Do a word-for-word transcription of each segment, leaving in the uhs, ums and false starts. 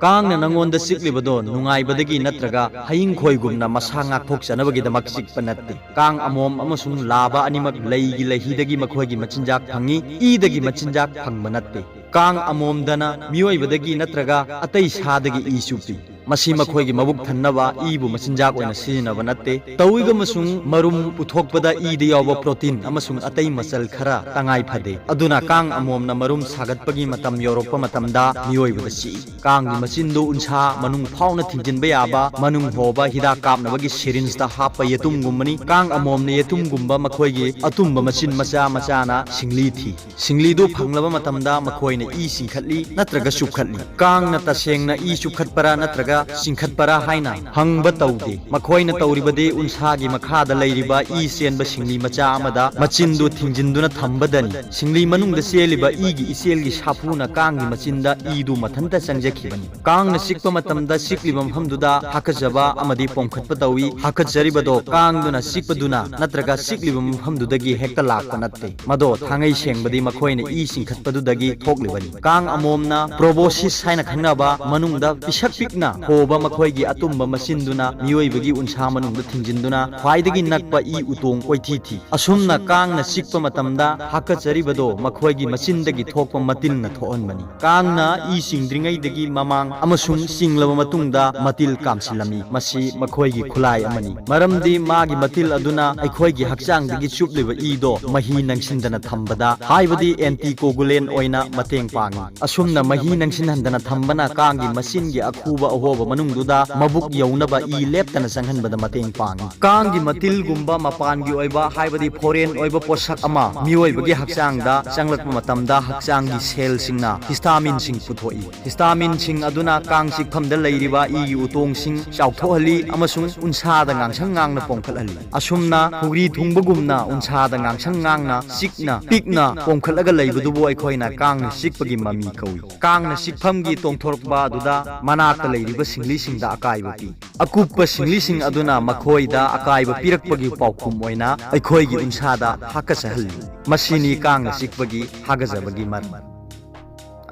ꯀꯥꯡꯅ ꯅꯉꯣꯟꯗ ꯆꯤꯛꯂꯤꯕꯗꯣ ꯅꯨꯡꯉꯥꯏꯕꯗꯒꯤ ꯅꯠꯇ꯭ꯔꯒ ꯍꯌꯤꯡꯈꯣꯏꯒꯨꯝꯅ ꯃꯁꯥ ꯉꯥꯛꯊꯣꯛꯆꯅꯕꯒꯤꯗꯃꯛ ꯆꯤꯛꯄ ꯅꯠꯇꯦ꯫ ꯀꯥꯡ ꯑꯃꯣꯝ ꯑꯃꯁꯨꯡ ꯂꯥꯕ ꯑꯅꯤꯃꯛ ꯂꯩꯒꯤ ꯂꯩꯍꯤꯗꯒꯤ ꯃꯈꯣꯏꯒꯤ ꯃꯆꯤꯟꯖꯥꯛ ꯐꯪꯏ, ꯏꯗꯒꯤ ꯃꯆꯤꯟꯖꯥꯛ ꯐꯪꯕ ꯅꯠꯇꯦ꯫ ꯀꯥꯡ ꯑꯃꯣꯝꯗꯅ ꯃꯤꯑꯣꯏꯕꯗꯒꯤ ꯅꯠꯇ꯭ꯔꯒ ꯑꯇꯩ ꯁꯥꯗꯒꯤ ꯏ ꯆꯨꯞꯄꯤ꯫ ꯃꯁꯤ ꯃꯈꯣꯏꯒꯤ ꯃꯕꯨꯛ ꯊꯟꯅꯕ ꯏꯕꯨ ꯃꯆꯤꯟꯖꯥꯛ ꯑꯣꯏꯅ ꯁꯤꯖꯤꯟꯅꯕ ꯅꯠꯇꯦ꯫ ꯇꯧꯏꯒ ꯑꯃꯁꯨꯡ ꯃꯔꯨꯝ ꯄꯨꯊꯣꯛꯄꯗ ꯏꯗ ꯌꯥꯎꯕ ꯄ꯭ꯔꯣꯇꯤꯟ ꯑꯃꯁꯨꯡ ꯑꯇꯩ ꯃꯆꯜ ꯈꯔ ꯇꯉꯥꯏ ꯐꯗꯦ꯫ ꯑꯗꯨꯅ ꯀꯥꯡ ꯑꯃꯣꯝꯅ ꯃꯔꯨꯝ ꯁꯥꯒꯠꯄꯒꯤ ꯃꯇꯝ ꯌꯧꯔꯛꯄ ꯃꯇꯝꯗ ꯃꯤꯑꯣꯏꯕꯗ ꯆꯤꯛꯏ꯫ ꯀꯥꯡꯒꯤ ꯃꯆꯤꯟꯗꯨ ꯎꯟꯁꯥ ꯃꯅꯨꯡ ꯐꯥꯎꯅ ꯊꯤꯡꯖꯤꯟꯕ ꯌꯥꯕ ꯃꯅꯨꯡ ꯍꯣꯕ ꯍꯤꯗꯥꯛ ꯀꯥꯞꯅꯕꯒꯤ ꯁꯤꯔꯤꯟꯖꯇ ꯍꯥꯞꯄ ꯌꯦꯇꯨꯝꯒꯨꯝꯕꯅꯤ꯫ ꯀꯥꯡ ꯑꯃꯣꯝꯅ ꯌꯦꯇꯨꯝꯒꯨꯝꯕ ꯃꯈꯣꯏꯒꯤ ꯑꯇꯨꯝꯕ ꯃꯆꯤꯟ ꯃꯆꯥ ꯃꯆꯥꯅ ꯁꯤꯡꯂꯤ ꯊꯤ꯫ ꯁꯤꯡꯂꯤꯗꯨ ꯐꯪꯂꯕ ꯃꯇꯝꯗ ꯃꯈꯣꯏꯅ ꯏ ꯆꯤꯡꯈꯠꯂꯤ ꯅꯠꯇ꯭ꯔꯒ ꯆꯨꯞꯈꯠꯂꯤ꯫ ꯀꯥꯡꯅ ꯇꯁꯦꯡꯅ ꯏ ꯆꯨꯞꯈꯠꯄꯔꯥ ꯅꯠꯇ꯭ꯔꯒ ꯆꯤꯡꯈꯠꯄꯔꯥ ꯍꯥꯏꯅ ꯍꯪꯕ ꯇꯧꯗꯦ꯫ ꯃꯈꯣꯏꯅ ꯇꯧꯔꯤꯕꯗꯤ ꯎꯟꯁꯥꯒꯤ ꯃꯈꯥꯗ ꯂꯩꯔꯤꯕ ꯏ ꯆꯦꯟꯕ ꯁꯤꯡꯂꯤ ꯃꯆꯥ ꯑꯃꯗ ꯃꯆꯤꯟꯗꯨ ꯊꯤꯡꯖꯤꯟꯗꯨꯅ ꯊꯝꯕꯗꯅꯤ꯫ ꯁꯤꯡꯂꯤ ꯃꯅꯨꯡꯗ ꯆꯦꯜꯂꯤꯕ ꯏꯒꯤ ꯏꯆꯦꯜꯒꯤ ꯁꯥꯐꯨꯅ ꯀꯥꯡꯒꯤ ꯃꯆꯤꯟꯗ ꯏꯗꯨ ꯃꯊꯟꯇ ꯆꯪꯖꯈꯤꯕꯅꯤ꯫ ꯀꯥꯡꯅ ꯆꯤꯛꯄ ꯃꯇꯝꯗ ꯆꯤꯛꯂꯤꯕ ꯃꯐꯝꯗꯨꯗ ꯍꯥꯀꯠꯆꯕ ꯑꯃꯗꯤ ꯄꯣꯝꯈꯠꯄ ꯇꯧꯏ꯫ ꯍꯥꯀꯠꯆꯔꯤꯕꯗꯣ ꯀꯥꯡꯗꯨꯅ ꯆꯤꯛꯄꯗꯨꯅ ꯅꯠꯇ꯭ꯔꯒ ꯆꯤꯛꯂꯤꯕ ꯃꯐꯝꯗꯨꯗꯒꯤ ꯍꯦꯛꯇ ꯂꯥꯛꯄ ꯅꯠꯇꯦ꯫ ꯃꯗꯣ ꯊꯥꯡꯉꯩ ꯁꯦꯡꯕꯗꯤ ꯃꯈꯣꯏꯅ ꯏ ꯆꯤꯡꯈꯠꯄꯗꯨꯗꯒꯤ ꯊꯣꯛꯂꯤꯕꯅꯤ꯫ ꯀꯥꯡ ꯑꯃꯣꯝꯅ ꯄ꯭ꯔꯣꯕꯣꯁꯤꯁ ꯍꯥꯏꯅ ꯈꯪꯅꯕ ꯃꯅꯨꯡꯗ ꯄꯤꯁꯛ ꯄꯤꯛꯅ ꯍꯣꯕ ꯃꯈꯣꯏꯒꯤ ꯑꯇꯨꯝꯕ ꯃꯆꯤꯟꯗꯨꯅ ꯃꯤꯑꯣꯏꯕꯒꯤ ꯎꯟꯁꯥ ꯃꯅꯨꯡꯗ ꯊꯤꯡꯖꯤꯟꯗꯨꯅ ꯈ꯭ꯋꯥꯏꯗꯒꯤ ꯅꯛꯄ ꯏ ꯎꯇꯣꯡ ꯀꯣꯏꯊꯤ ꯊꯤ꯫ ꯑꯁꯨꯝꯅ ꯀꯥꯡꯅ ꯆꯤꯛꯄ ꯃꯇꯝꯗ ꯍꯥꯀꯠꯆꯔꯤꯕꯗꯣ ꯃꯈꯣꯏꯒꯤ ꯃꯆꯤꯟꯗꯒꯤ ꯊꯣꯛꯄ ꯃꯇꯤꯜꯅ ꯊꯣꯛꯍꯟꯕꯅꯤ꯫ ꯀꯥꯡꯅ ꯏ ꯆꯤꯡꯗ꯭ꯔꯤꯉꯩꯗꯒꯤ ꯃꯃꯥꯡ ꯑꯃꯁꯨꯡ ꯆꯤꯡꯂꯕ ꯃꯇꯨꯡꯗ ꯃꯇꯤꯜ ꯀꯥꯝꯁꯤꯜꯂꯝꯃꯤ꯫ ꯃꯁꯤ ꯃꯈꯣꯏꯒꯤ ꯈꯨꯠꯂꯥꯏ ꯑꯃꯅꯤ, ꯃꯔꯝꯗꯤ ꯃꯥꯒꯤ ꯃꯇꯤꯜ ꯑꯗꯨꯅ ꯑꯩꯈꯣꯏꯒꯤ ꯍꯛꯆꯥꯡꯗꯒꯤ ꯆꯨꯞꯂꯤꯕ ꯏꯗꯣ ꯃꯍꯤ ꯅꯪꯁꯤꯟꯗꯅ ꯊꯝꯕꯗ, ꯍꯥꯏꯕꯗꯤ ꯑꯦꯟꯇꯤꯀꯣꯒꯨꯂꯦꯟ ꯑꯣꯏꯅ ꯃꯇꯦꯡ ꯄꯥꯡꯏ꯫ ꯑꯁꯨꯝꯅ ꯃꯍꯤ ꯅꯪꯁꯤꯟꯍꯟꯗꯅ ꯊꯝꯕꯅ ꯀꯥꯡꯒꯤ ꯃꯆꯤꯟꯒꯤ ꯑꯈꯨꯕ ꯑꯍꯣꯕ ꯃꯅꯨꯡꯗꯨꯗ ꯃꯕꯨꯛ ꯌꯧꯅꯕ ꯏ ꯂꯦꯞꯇꯅ ꯆꯪꯍꯟꯕꯗ ꯃꯇꯦꯡ ꯄꯥꯡꯏ꯫ ꯀꯥꯡꯒꯤ ꯃꯇꯤꯜꯒꯨꯝꯕ ꯃꯄꯥꯟꯒꯤ ꯑꯣꯏꯕ, ꯍꯥꯏꯕꯗꯤ ꯐꯣꯔꯦꯟ ꯑꯣꯏꯕ ꯄꯣꯠꯁꯛ ꯑꯃ ꯃꯤꯑꯣꯏꯕꯒꯤ ꯍꯛꯆꯥꯡꯗ ꯆꯪꯂꯛꯄ ꯃꯇꯝꯗ ꯍꯛꯆꯥꯡꯒꯤ ꯁꯦꯜꯁꯤꯡꯅ ꯍꯤꯁꯇꯥꯃꯤꯟꯁꯤꯡ ꯄꯨꯊꯣꯛꯏ꯫ ꯍꯤꯁꯇꯥꯃꯤꯟꯁꯤꯡ ꯑꯗꯨꯅ ꯀꯥꯡ ꯆꯤꯛꯐꯝꯗ ꯂꯩꯔꯤꯕ ꯏꯒꯤ ꯎꯇꯣꯡꯁꯤꯡ ꯆꯥꯎꯊꯣꯛꯍꯜꯂꯤ ꯑꯃꯁꯨꯡ ꯎꯟꯁꯥꯗ ꯉꯥꯡꯁꯪ ꯉꯥꯡꯅ ꯄꯣꯝꯈꯠꯍꯜꯂꯤ꯫ ꯑꯁꯨꯝꯅ ꯈꯨꯒ꯭ꯔꯤ ꯊꯨꯡꯕꯒꯨꯝꯅ ꯎꯟꯁꯥꯗ ꯉꯥꯡꯁꯪ ꯉꯥꯡꯅ ꯆꯤꯛꯅ ꯄꯤꯛꯅ ꯄꯣꯝꯈꯠꯂꯒ ꯂꯩꯕꯗꯨꯕꯨ ꯑꯩꯈꯣꯏꯅ ꯀꯥꯡꯅ ꯆꯤꯛꯄꯒꯤ ꯃꯃꯤ ꯀꯧꯏ꯫ ꯀꯥꯡꯅ ꯆꯤꯛꯐꯝꯒꯤ ꯇꯣꯡꯊꯣꯔꯛꯄ ꯑꯗꯨꯗ ꯃꯅꯥꯛꯇ ꯂꯩꯔꯤꯕ ꯁꯤꯡꯂꯤꯁꯤꯡꯗ ꯑꯀꯥꯏꯕ ꯄꯤ꯫ ꯑꯀꯨꯞꯄ ꯁꯤꯡꯂꯤꯁꯤꯡ ꯑꯗꯨꯅ ꯃꯈꯣꯏꯗ ꯑꯀꯥꯏꯕ ꯄꯤꯔꯛꯄꯒꯤ ꯄꯥꯎꯈꯨꯝ ꯑꯣꯏꯅ ꯑꯩꯈꯣꯏꯒꯤ ꯎꯟꯁꯥꯗ ꯍꯥꯀꯠꯆꯍꯜꯂꯤ꯫ ꯃꯁꯤꯅꯤ ꯀꯥꯡꯅ ꯆꯤꯛꯄꯒꯤ ꯍꯥꯒꯠꯆꯕꯒꯤ ꯃꯔꯝ꯫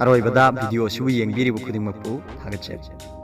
ꯑꯔꯣꯏꯕꯗ ꯚꯤꯗꯤꯑꯣ ꯑꯁꯤꯕꯨ ꯌꯦꯡꯕꯤꯔꯤꯕ ꯈꯨꯗꯤꯡꯃꯛꯄꯨ ꯊꯥꯒꯠꯆꯔꯤ꯫